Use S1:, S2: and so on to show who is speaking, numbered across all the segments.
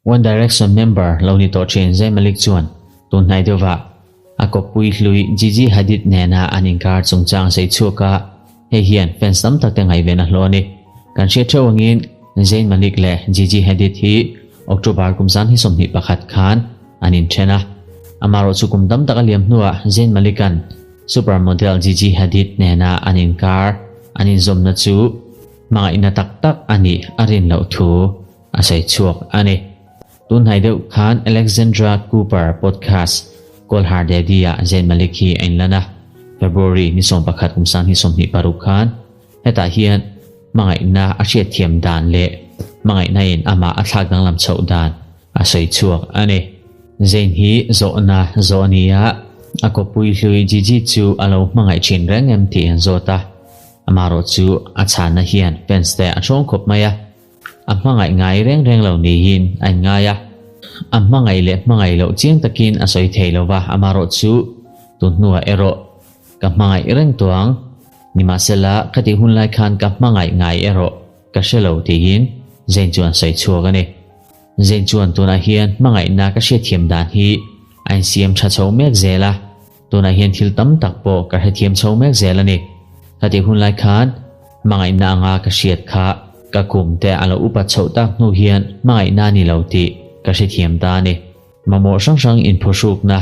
S1: One Direction member lo ni tawh thin Zayn Malik chuan tun hnai deuhvah a kawppui hlui Gigi Hadid nena an inkar chungchang a sawi chhuak a, hei hian fans tam tak te ngaihven a hlawh a ni. Kan hriat theuh angin Zayn Malik leh Gigi Hadid hi October kum zan hi 21 khan an inthen a. Amaherawhchu kum tam tak a liam hnuah Zayn Malik-a'n supermodel Gigi Hadid nena an inkar an inzawmna chu hmangaihna tak tak a nih a rin loh thu a sawi chhuak a ni. Tunhnai deuh khan Alexandra Cooper podcast Call Her Daddy-ah Zayn Malik hi a inlan a, February ni 11 kum sang hi 26 khan hetah hian hmangaihna a hriatthiam dan leh hmangaihna in amah a thlak danglam chhoh dan a sawi chhuak a ni. Zayn hi zawhna zawh a ni a, a kawppui hlui Gigi chu a lo hmangaih thin reng em tih an zawt a, amaherawh chu a chhanna hian fans te a ṭhawng khawp mai a. A hmangaih ngai reng reng lo niin a inngai a, a hmangaih leh hmangaih loh chiang takin a sawi thei lo va, amaherawh chu tun hnuah erawh ka hmangaih reng tawh ang, nimahsela ka tih hun lai khan ka hmangaih ngai erawh ka hre lo tiin Zain chuan sawi chhuak a ni. Zain chuan tunah hian hmangaihna ka hriatthiam dan hi a insiam tha chho mek zel a, Tunah hian thil tam tak pawh ka hrethiam chho mek zel a ni. Ka tih hun lai khan hmangaihna anga ka hriat kha ka kum te a lo upat chhoh tak hnu hian hmangaihna a ni lo tih ka hrethiam ta a ni. Mamawh hrang hrang inphuhrukna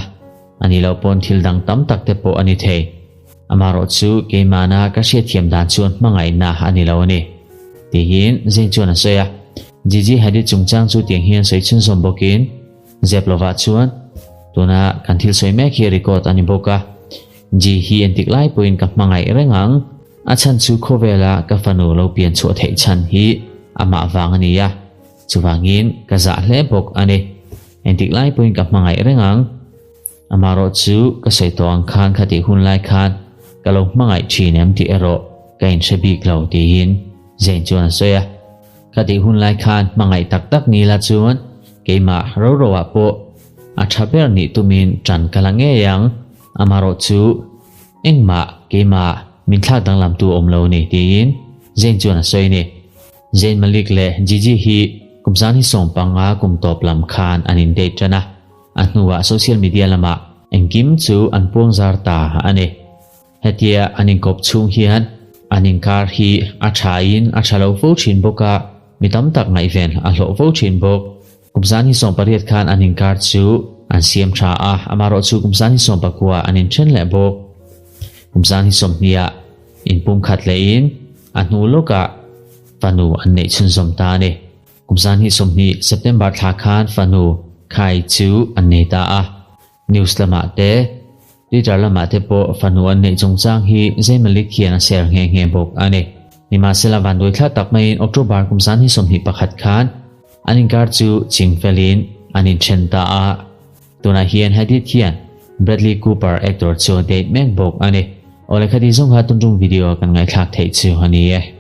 S1: a nih loh pawn thil dang tam tak te pawh a ni thei. Amaherawh chu keimahna ka hriatthiam dan chuan hmangaihna a ni lo a ni. Tihin Zain chuan a sawi a. Gigi Hadid chungchang chu tiang hian sawi chhunzawm bawkin, Zep lovah chuan tuna kan thil sawi mek hi record a ni bawk a, Ji hi entik lai pawhin ka hmangaih reng ang, a chhan chu khawvela ka fanu lo pian chhuah theih chhan hi amah vang a ni a, chuvangin ka zah hle bawk a ni. Entik lai pawhin ka hmangaih reng ang, amaherawh chu ka sawi tawh ang khan khatih hun lai khan ka lo hmangaih thin em tih erawh ka inhre bik lo tiin Zain chuan a sawi a. Ka tih hun lai khan hmangaih tak tak ni la chuan keimah ro ro ah pawh a tha ber nih tumin tan ka la ngei ang, amaherawh chu engmah keimah min thlak danglam tu awm lo ni tiin Zain chuan a sawi ni. Zain Malik leh Gigi hi kum zan hi 15 kum tawp lam khan an in date tan a, a hnuah social media lamah engkim chu an puang zar ta a ni. Hetia an inkawp chhung hian an inkar hi a thain a tha lo fo thin bawk a, mi tam tak ngaihven a hlawh fo thin bawk. Kum zan hi 18 khan an inkar chu an siam tha a, amaherawh chu kum zan hi 19 an inthen leh bawk. Kum zan hi 20 ah inpumkhat lehin a hnu lawkah fanu an neih chhunzawm ta a ni. Kum zan hi 20 September thla khan fanu Khai chu an nei ta a. News lamah te, Twitter lamah te pawh fanu an neih chungchang hi Zayn Malik hian a share nghe nghe bawk a ni. Nimahsela vanduai thla tak maiin October kum zan hi 21 khan an inkar chu ching felin an inthen ta a. Tunah hian Hadid hian Bradley Cooper actor chu a date mek bawk a ni. Awle khati zawng kha tuntum video kan ngaihthlak theih chu a ni e.